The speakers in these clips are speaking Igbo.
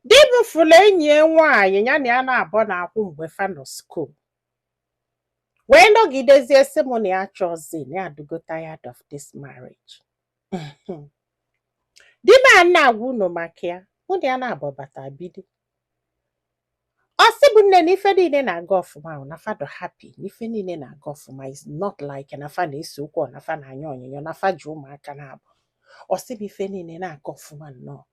Di m fụrụ enyi ya nwaanyị ya na ya na-abọ na-akwụ mgbe fa nọ school, wee nọgidezie sị m na ya chọzi na ya adịgo tired of this marriage. Di m a na-agwa unu maka ya, mụ na ya na-abọ bata bido. Ọ sị bụ nne na ife niile na-aga ọfụma ahụ, na fa dọ happy, na ife niile na-aga ọfụma, is not like na fa na-ese okwu ọ na fa na-anya onyinyo, na fa ji ụmụaka na-abụ. Ọ sị m ife niile na-aga ọfụma nnọọ.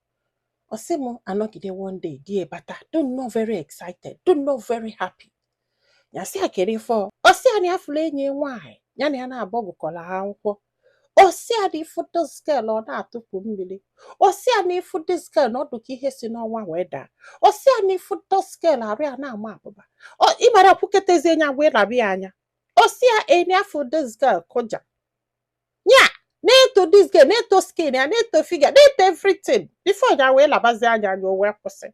Ọ sị m anọgide, one day di bata, do nnọọ very excited, do nnọọ very happy. Ya sị ya kere ife ọ. Ọ sị ya na ya fụrụ enyi ya nwaanyị ya na ya na-abọ gụkọrọ ha akwụkwọ. Ọ sị ya na ifu this girl, ọ na-atụpụ mmiri. Ọ sị ya na ifu this girl, na ọ dị ka ihe si n'ọnwa wee daa. Ọ sị ya na ifu this girl, arụ ya na-ama abụba. Ọ ịmara kwuketezie nya wee labi ya anya. Ọ sị ya eni afụ this girl kụja ya, na-eto this girl, na-eto skin ya, na-eto figure, na-eto everything before ya wee labazie anya anya, o wee kwụsị.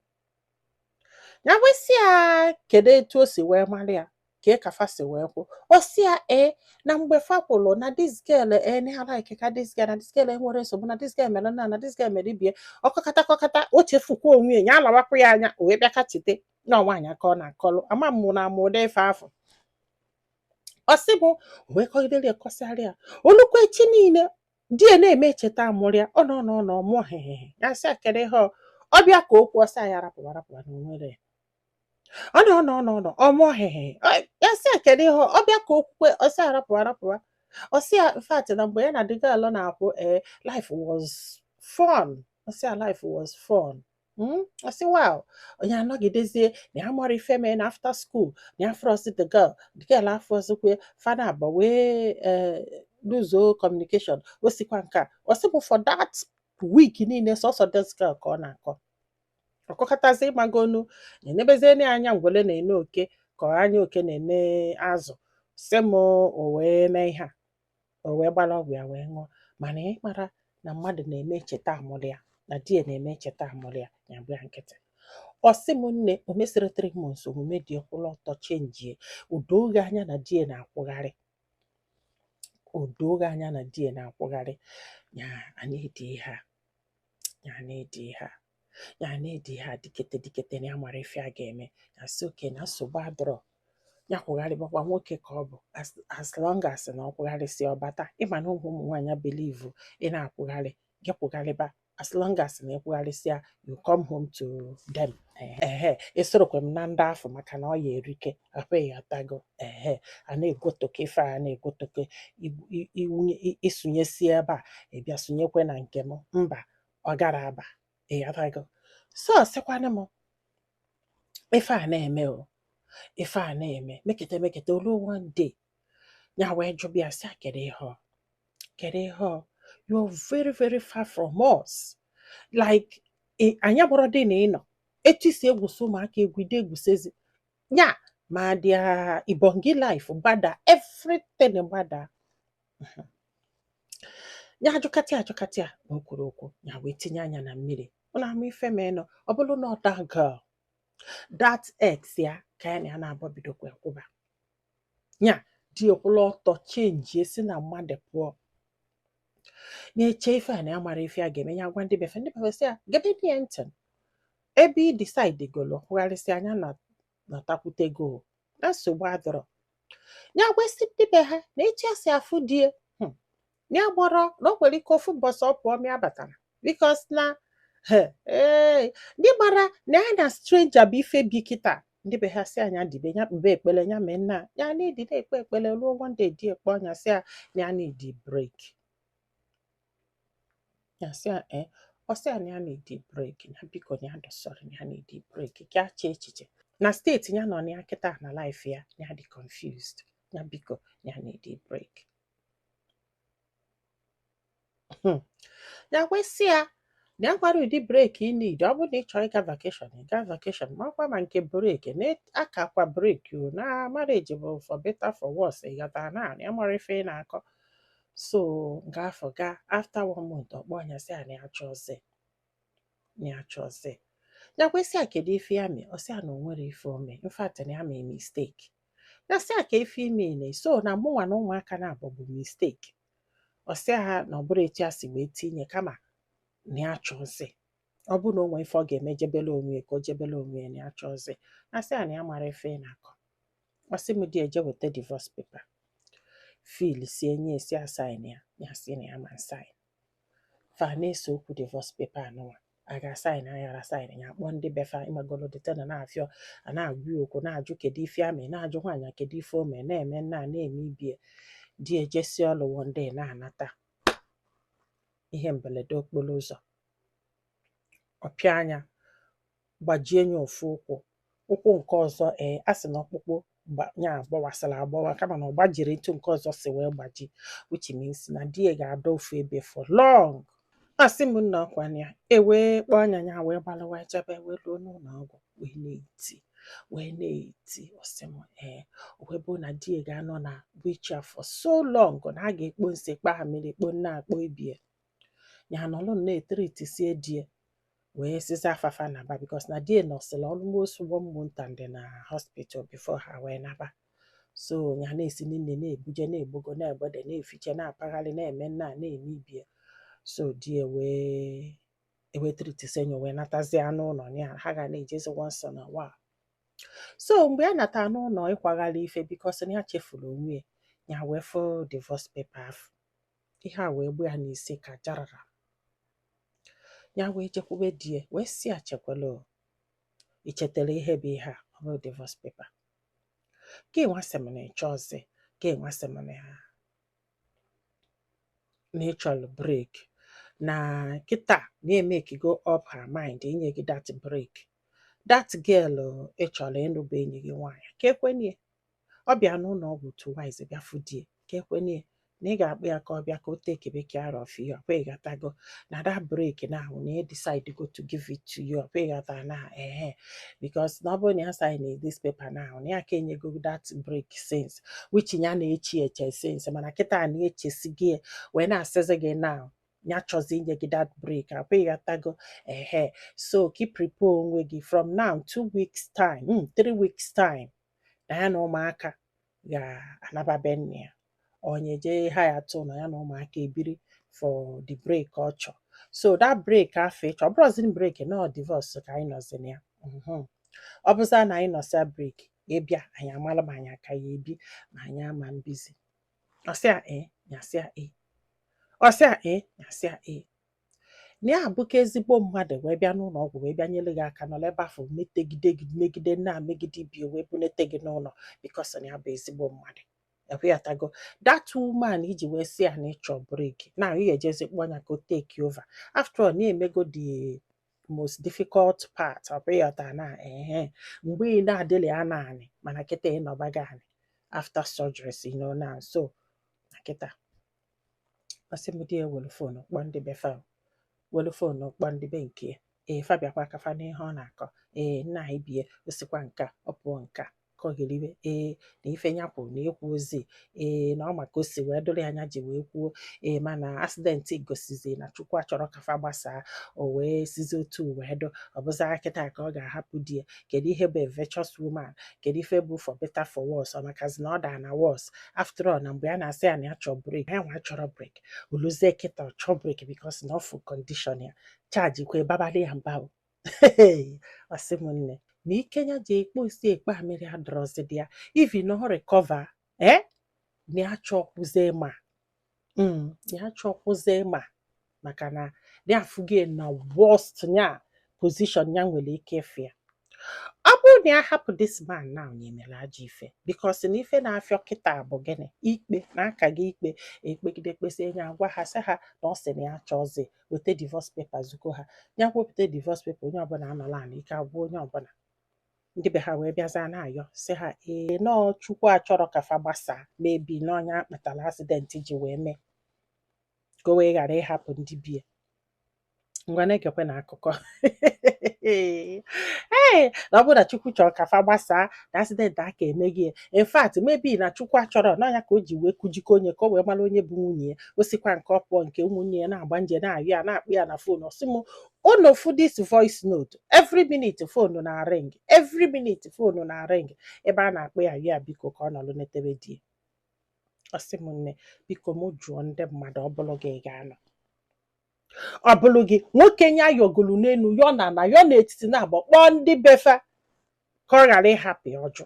Ya wee sị ya kedu etu o si wee mara ya, kee ka fa si wee kwụ. Ọ sị ya ee, na mgbe fa kwụrụ na this girl, ee, na ya like ka this girl, na this girl enwere nsogbu, na this girl mere na this girl mere ibie. Ọkọkata kọkata, o chefukwa onwe ya, ya alawakwa ya anya, o wee bịa kachite na nwaanyị ka ọ na-akọlụ ama m na ama ụdị ife afọ. Ọ sị bụ o wee kọgidere ya, kọsịarị ya olukwa echi niile di ya na-eme echeta amụrụ ya. Ọ nọ nọ nọ mụọ hehehe. Ya sị ya kedu ihe ọ. Ọ bịa ka okwu, ọsị ya rapụwa rapụwa na onwere ya. Ọ nọ nọ nọ nọ ọmụọ hehe. Ya sị ya kedu ihe ọ. Ọ bịa ka okwukwe, ọsị ya rapụwa rapụwa. Ọ sị ya in fact, na mgbe ya na the girl na-akwụ, ee, life was fun. Ọ sị ya life was fun. Ọ sị wow, onye anọgidezie na ya mara ife mee na after school na ya frozi the girl, the girl afrozikwe fada abụọ wee lose communication. O sikwa nke a, ọ sị bụ for that week niile, sọsọ this girl ka ọ na-akọ. Ọkọkọtazi ịmagonu na-enebezie anya ngwele na-ene oke ka anya oke na-ene azụ. Sị m o wee mee ihe a, o wee gbara ọgwụ ya wee ṅụọ, mana ịmara na mmadụ na-eme echeta amụrụ ya na di ya na-eme echeta amụrụ ya, ya gba ya nkịtị. Ọ sị m nne, o mesịrị 3 months, omume dị kwụrụ ọtọ chenjie. O doo gị anya na di ya na-akwụgharị, o doo gị anya na di ya na-akwụgharị. Ya a na-edi ihe a, ya na-edi ihe a, ya na-edi ihe a, dikete dikete na ya mara ife a ga-eme. Ya sị oke na nsogbu adọrọ, ya kwụgharịbakwa nwoke ka ọ bụ as long as na ọ kwụgharịsị ọbata. Ịma na ụmụ nwaanyị believe ị na-akwụgharị gị kwụgharịba, as long as na ịkwụgharịsịa, you come home to them. Ehe, esorokwe m na ndị afọ maka na ọ ya erike akweghị atago. Ehe, a na-egwotoke ife a na-egwotoke iwunye ịsụnyesi ebe a, ị bịa sụnyekwe na nke m. Mba, ọ gara aba ịghọtago. So sịkwanụ m ife a na-eme o, ife a na-eme mekete mekete olu. One day ya wee jụbịa sị a kedu ihe ọ, kedu ihe ọ, you're very very far from us, like anyị agbọrọ dị na ịnọ etu isi egwusi ụmụaka egwu ide egwusezi ya ma dia ibongi life gbada, everything gbada. Ya ajụkatị ajụkatị ya na o kwuru okwu ya wee tinye anya na mmiri. Ọ na-ama ife menụ, ọ bụrụ na ọ that girl, that ex ya ka ya na ya na-abọ bidokwa kwụba ya. Di ekwụla ọtọ chenjie si na mmadụ pụọ na-eche ife a na ya mara ife a ga-eme. Ya gwa ndị befe, ndị befe sị ya gebe di ya ntị ebe ị decide golo kwụgharịsị anya na natakwutego na nsogbu adọrọ. Ya gwesị ndị be ha na etu ya si afụ die, ya gbọrọ na o nwere ike ofu mbọsị ọ pụọ mịa batara, because na ee, ndị mara na ya na stranger bụ ife bi kịta. Ndị be ha si anya dibe ya kpebe ekpele ya mee nna ya na-edi na-ekpe ekpele ruo one day di ekpe ọnya sị ya na ya need break. Ya sị ya ee, ọ sị ya na ya need break, na biko na ya dọsọrọ na ya need break ka ya chee echiche na state ya nọ na ya kịta na life ya, na ya dị confused, ya biko na ya need break. Ya gwesị ya na ya gwara ụdị break ị need, ọ bụrụ na ị chọrọ ịga vacation, ị gaa vacation makwa ma nke break na akakwa break o na marriage bụ for better for worse. Ị ghọtara na ya mara ife ị na-akọ. So nke afọ gaa, after one month, ọkpọ ya sị ya na ya chọzi, na ya chọzi. Ya gwesị ya kedu ife ya mee. Ọ sị ya na o nwere ife o mee, in fact na ya mee mistake. Ya sị ya ka ife ime na so na mụnwa na ụmụaka na-abụ bụ mistake. Ọ sị ha na ọ bụrụ etu ya si wee tinye, kama na ya chọzi. Ọ bụrụ na o nwee ife ọ ga-eme, jebele onwe ya, ka o jebele onwe ya, na ya chọọzi. Asị ya na ya mara ife ị na-akọ. Ọ sị m di eje weta divorce paper, fill sie, nye esi, asign ya. Ya sị na ya ma sign. Fa na-ese okwu divorce paper anụnwa a ga-asign, aghara sign. Ya akpọ ndị befa ịmagolo detena na-afịọ a, na-agwa ya okwu, na-ajụ kedu ife amị, na-ajụ nwaanyị kedu ife o mee, na-eme nna na-eme ibie. Di ejesi ọlụ one day na-anata, ihe mberede okporo ụzọ, ọpịa anya, gbajie ya ofu ụkwụ, ụkwụ nke ọzọ. Ee, a sị na ọkpụkpụ ya gbawasịrị agbawa, kama na ọ gbajiri etu nke ọzọ si wee gbaji, which means na di ya ga-ada ofu ebe for long. Asị m nna, ọkwa ya e wee kpọọ anya ya, wee gbalụ wee jebe, wee luo n'ụlọ ọgwụ, wee na-eti, wee na-eti. Ọsị m ee, o wee bụ na di ya ga-anọ na wheelchair for so long, na a ga-ekpo nsị, kpa ha mmiri, kpo nna akpọ ibie ya, nọlụ na-etreatisie di ya, wee sizi afafa naba, because na di ya nọsịrị almost one month and na hospital before ha wee naba. So ya na-esi nne, na-ebuje, na-egbogo, na-egbede, na-efiche, na-apagharị, na-eme nna na-eme ibie. So di ya wee ewee treatisie ya, wee natazie n'ụlọ ya, ha ga na-ejezi once in a while. So mgbe ya natara n'ụlọ ịkwagharị ife, because na ya chefuru onwe ya, ya wee fụ divorce paper afụ. Ihe a wee gbu ya n'isi ka jarara. Ya wee jekwube di ya, wee sị ya, chekwala o, i chetara ihe bụ ihe a? Ọ bụ divorce paper gị nwa sị m na ịchọzi, gị nwa sị m na ị chọrọ break, na kịta na-emake go up her mind inye gị that break. That girl ị chọrọ ịnụ bụ enyi gị nwaanyị, ka ekwenye ọ bịa n'ụlọ ọgwụ twice, bịa fụ di ya, ka ekwenye na ị ga-akpọ ya ka ọ bịa ka o take care of you. Ọkwa ịghọtago na that break now, na ị decide go to give it to you? Ọkwa ịghọta na ehe, because na ọ bụrụ na ya sign this paper now, na ya ka enyego that break since, which ya na-echi eche since, mana kịta na-echesi gị wee na-asịzi gị now ya chọzi inye gị that break. Akwa ịghọtago? Ehe, so keep prepare onwe gị from now, 2 weeks time, 3 weeks time, na ya na ụmụaka ga-anaba be nne ya, onye jee ha ya tụ na ya na ụmụaka ebiri for the break ọ chọ. So that break afọ ịchọ, ọ bụrụzi break na divorce ka anyị nọzi na ya. Ọ bụza na anyị nọsịa break, ịbịa, anyị amala ma anyị aka ya ebi, ma anyị ama mbizi. Ọsịa ee, ya sịa ee. Ọsịa ee, ya sịa ee, na ya abụka ezigbo mmadụ wee bịa n'ụlọ ọgwụ, wee bịa nyere gị aka nọrọ ebe afọ, metegide gị, megide nna, megide ibie, wee bunete gị n'ụlọ, because na ya bụ ezigbo mmadụ. Ekweyatago that woman iji wee sị ya na ịchọ break na ị ga-ejezi kpọọ ya ka o take over. After all, na-emego the most difficult part. Ọkweyata na ehe, mgbe ị na-adịlị ya naanị, mana kịta ịnọbago anị after surgeries, you know now. So na kịta, ọsị m di ya were phone kpọọ ndị be fa, were phone kpọọ ndị be nke ya. Ee, fa bịakwa kafa n'ihe ọ na-akọ. Ee, nna anyị bie osikwa nka, ọ pụọ nka kọgheriwe. Ee, na ife ya kwuru na ekwu ozi. Ee, na ọ maka o si wee dụrụ ya anya ji wee kwuo. Ee, mana accident gosizi na Chukwu achọrọ ka fa gbasaa, o wee sizi otu wee dụ. Ọ bụzi kịta ka ọ ga-ahapụ di ya? Kedu ihe bụ a virtuous woman? Kedu ife bụ for better for worse? Ọ makazi na ọ daa na worse. After all, na mgbe a na-asị ya na ya chọọ break, ya nwa chọrọ break, oluzie kịta ọ chọọ break because na ọ fụ condition ya chaji kwe babali ya mba o. Ọ sị m nne, na ike ya ji ekpo isi ekpo amịrị adọrọzi dị ya, even na ọ recover eh, na ya chọkwuzie ma ya chọkwuzie ma maka na ya afụgie na worst ya position ya nwere ike ịfụ ya. Ọ bụrụ na ya hapụ this man now, ya emere ajọ ife, because na ife na-afịọ kịta bụ gịnị? Ikpe na aka gị, ikpe ekpegide kpesị ya, agwa ha, sị ha na ọ sị na ya chọọzi weta divorce paper, zuko ha, ya wepụta divorce paper, onye ọbụla anọla ala, ike agwụ onye ọbụla. Ndị be ha wee bịaza na-ayọ, sị ha ee, nọọ Chukwu achọrọ ka fa gbasaa, mebi n'ọnya kpatara accident ji wee mee, ka o wee ghara ịhapụ ndị bie. Ngwa, na-egekwe na akụkọ. Ee, na ọ bụrụ na Chukwu chọrọ ka fa gbasaa, na accident aka eme gị. In fact, maybe na Chukwu achọrọ n'ọnya ka o ji wee kujikọ onye, ka o wee mara onye bụ nwunye ya. O sikwa nke ọ pụọ, nke ụmụnne ya na-agba nje, na-ayọ ya, na-akpụ ya na phone. Ọsị m unu fụ this voice note, every minute phone na ring, every minute phone na ring, ebe a na-akpọ ya, ya biko ka ọ nọrọ netebe di ya. Ọsị m nne, biko, mụ jụọ ndị mmadụ, ọ bụrụ gị, ị ga-anọ? Ọ bụrụ gị nwoke nya yọgolu n'elu, yọ na na yọ n'etiti, na agbọ kpọọ ndị befa ka ọ ghara ịhapụ ya, ọjụ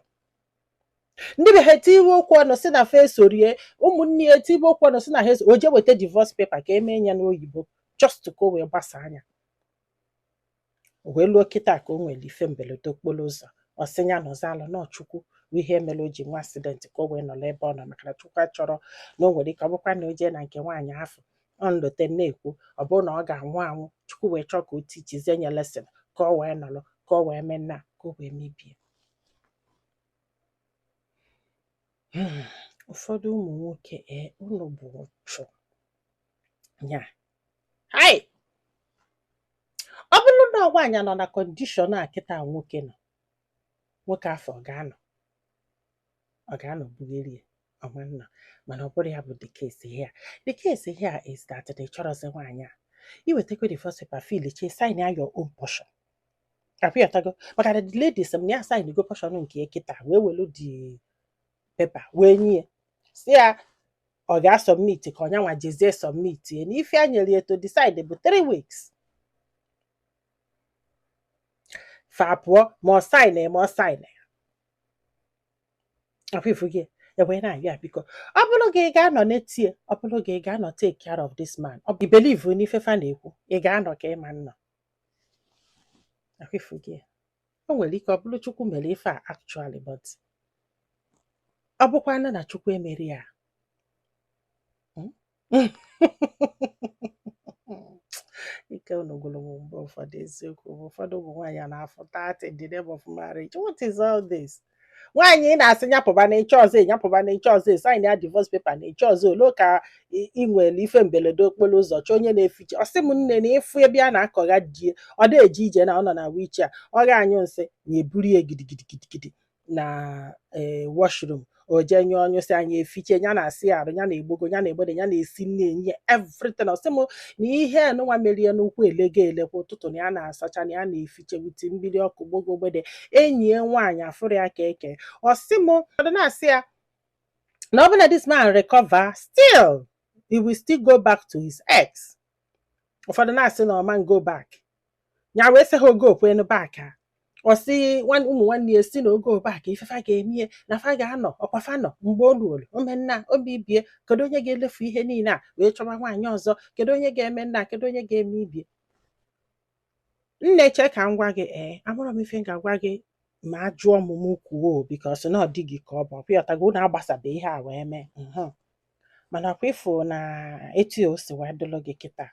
ndị be ha etiwe okwu ọnụ si na fa esorie, ụmụnne ya etiwe okwu ọnụ si na ha eso, o jee weta divorce paper ka emee ya n'oyibo, just ka o wee gbasa anya. O wee luo kịta ka o nwere ife mberede okporo ụzọ. Ọ sị ya nọzalụ nọ Chukwu bụ ihe mere o ji nwe accident, ka o wee nọrọ ebe ọ nọ, maka na Chukwu achọrọ na o nwere ike ọ bụkwa na o jee na nke nwaanyị afọ ọ nlote na-ekwu, ọ bụrụ na ọ ga-anwụ anwụ. Chukwu wee chọọ ka o tichizie nye lesson, ka o wee nọrọ, ka o wee mee nna, ka o wee mebie. Ụfọdụ ụmụ nwoke, ee, unu bụ ụchụ nya. Hai, ọ bụrụ na nwaanyị nọ na condition a kịta nwoke nọ, nwoke afọ ọ ga-anọ, ọ ga-anọ bugheri ya ọma nna. Mana ọ bụrụ ya bụ the case here, the case here is that they chọrọzi nwaanyị a iwetakwa divorce paper, fill che, sign ya your own portion. Apịatago, maka na the lady sị m na ya sign go portion nke ya kịta, wee welu the paper wee nye ya, si ya ọ ga-asubmit ka ọnyanwa jezie submit ya, na ife a nyere ya to decide bụ 3 weeks, fa pụọ, ma ọ sign ma ọ sign akwa ifu gị. Ewee na-ayọ ya, biko, ọ bụrụ gị, ị ga-anọ n'etie, ọ bụrụ gị, ị ga-anọ take care of this man, ọ bụ believe n'ife fa na-ekwu, ị ga-anọ ka ịma nnọ. Akwa ifu gị, o nwere ike ọ bụrụ Chukwu mere ife a actually, but ọ bụkwanụ na Chukwu emeri ya. Ike unu gwụrụ m mgbe ụfọdụ. Eziokwu bụ ụfọdụ ụmụ nwaanyị a na-afụta in the name of marriage. What is all this? Nwaanyị ị na-asị nyapụba na ịchọ ọzọ, nyapụba na ịchọ ọzọ, sign ya divorce paper na ịchọ ọzọ, olo ka ị nwere ife mberede okporo ụzọ, chọọ onye na-efiche. Ọ sị m nne na ịfụ ebe a na-akọgha die, ọ na-eje ije na ọ nọ na wheelchair, ọ ga-anyụ nsị na eburu ya gidigidigidi na ee washroom, o jee nyụọ nyụsị anya, efiche ya, na-asị arụ ya, na-egbogo ya, na-egbede ya, na-esi nne enyi ya, everything. Ọ sị m na ihe nụnwa merie n'ụkwụ elego elekwa ụtụtụ na ya na-asacha na ya na-efiche wute mmiri ọkụ gbogo gbede. Enyi ya nwaanyị afụrụ ya ka eke. Ọ sị m ọ na-asị ya na ọ bụ na this man recover, still he will still go back to his ex. Ụfọdụ na-asị na ọ man go back. Ya wee sị ha ogo okwenu back ha. Ọ sị ụmụ nwanne ya si na ogo back, ife fa ga-emie na fa ga-anọ ọkwa fa nọ mgbe o luolu omenna obi bie. Kedu onye ga-elefu ihe niile a wee chọba nwaanyị ọzọ? Kedu onye ga-eme nna? Kedu onye ga-eme ibie? Nne, che ka m gwa gị. Ee, amụrụ m ife m ga-agwa gị ma a jụọ m, m kwuo, because na ọ dị gị ka ọ bụ ọkwa ịghọtago unu agbasabe ihe a wee mee. Mana ọkwa ịfụ na etu o si wee dụlụ gị kịta,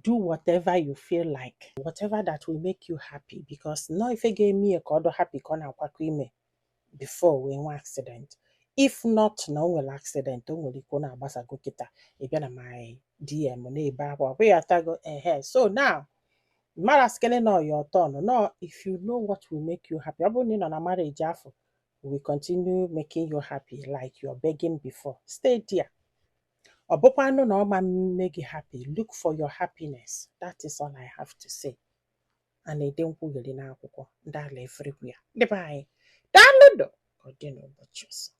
do whatever you feel like, whatever that will make you happy, because no ife ga-eme ya ka ọ dị happy ka ọ na-akwakọ ime before wee nwee accident. If not na o nwere accident, o nwere ike ọ na-agbasago kịta, ị bịa na my DM na-ebe akwa. Ọkwa ịghọtago? Ehe, so now mara skele no your turn. No, if you know what will make you happy, ọ bụrụ na ị nọ na marriage afọ will continue making you happy like you're begging before, stay there. Ọ bụkwanụ na ọ ma mme gị happy, look for your happiness. That is all I have to say. A na-ede nkwugheri n'akwụkwọ ndị ala everywhere. Ndị be anyị, daalụ. Ka ọ dị n'ụbọchị ọzọ.